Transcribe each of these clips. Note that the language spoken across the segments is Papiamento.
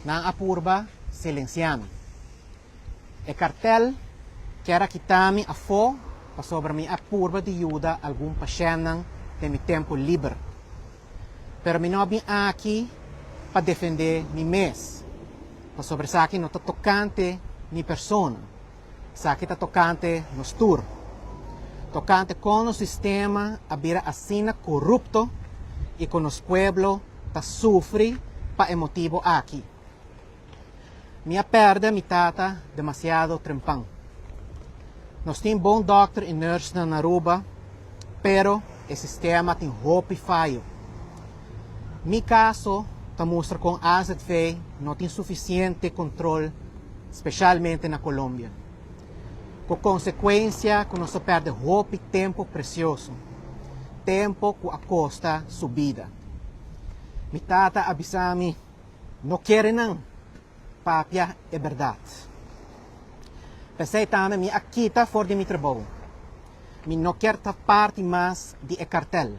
Nan a purba silencia mi. E cartel kier a kita mi afo pasobra mi a purba di yuda algun pashentnan den mi tempo liber. Pero mi no a bin aki pa defende mi mes, pasobra esaki no ta tocante mi persona, esaki ta tocante nos tur. Tocante con nos sistema a bira asina corupto y con nos pueblo ta sufri pa e motibo aki. Mi a perde mi tata demasiado trempan. Nos tin bon dokter y nursenan na Aruba, pero e sistema tin hopi fayo. Mi caso ta mustra con AZV no tin suficiente control, specialmente na Colombia. Cu consecuencia cu nos a perde hopi tempo precioso, tempo cu a costa su bida. Mi tata a bisa mi, "No kere nan, papia e berdad." P'esey tambe mi a kita for di mi trabou. Mi no kier ta parti mas di e cartel.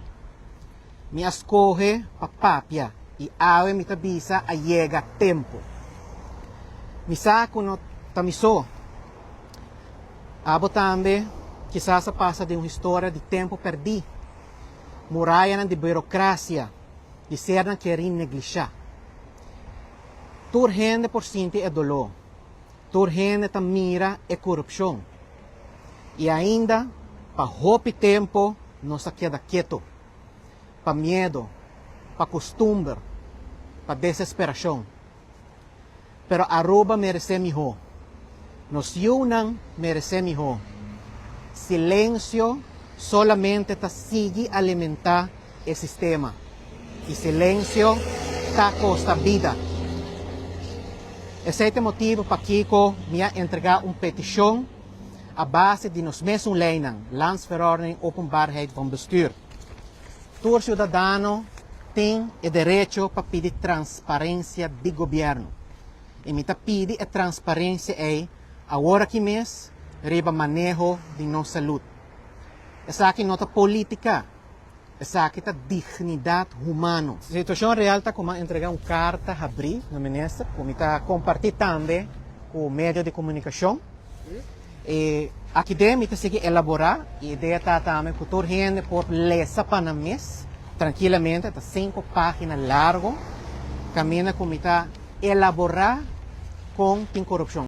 Mi a scoge pa papia y awe mi ta bisa a yega tempo. Mi sa cu no ta mi so. Abo tambe kisas a pasa den un historia di tempo perdi, murayanan di burocracia, di sernan kerí neglishá. Tur hende por sinti e doló. Tur hende ta mira e korupshon. I ainda pa hopi tempu nos a keda ketu. Pa miedu, pa kustumber, pa desesperashon. Pero Aruba meresé mihó. Nos yunan meresé mihó. Silensio solamente ta sigui alimentá e sistema. I silensio ta kosta bida. Esei ta e motibu pakiko mi a entregá un petishon a base di nos mesun leinan, Landsverordening Openbaarheid van Bestuur. Tur siudadano tin e derecho pa pidi transparensia di gobièrnu. I mi ta pidi e transparensia ei awor aki mes riba maneho di nos salud. Esaki no ta politica, esaki ta dignidad humano. Situacion real ta cu mi a entrega un carta habri na minister cu mi ta comparti tambe cu medio di comunicacion. E aki den mi ta sigui elabora y idea ta tambe cu tur hende por lesa pa nan mes trankilamente, ta cinco pagina largo caminda cu mi ta elabora con tin corupcion.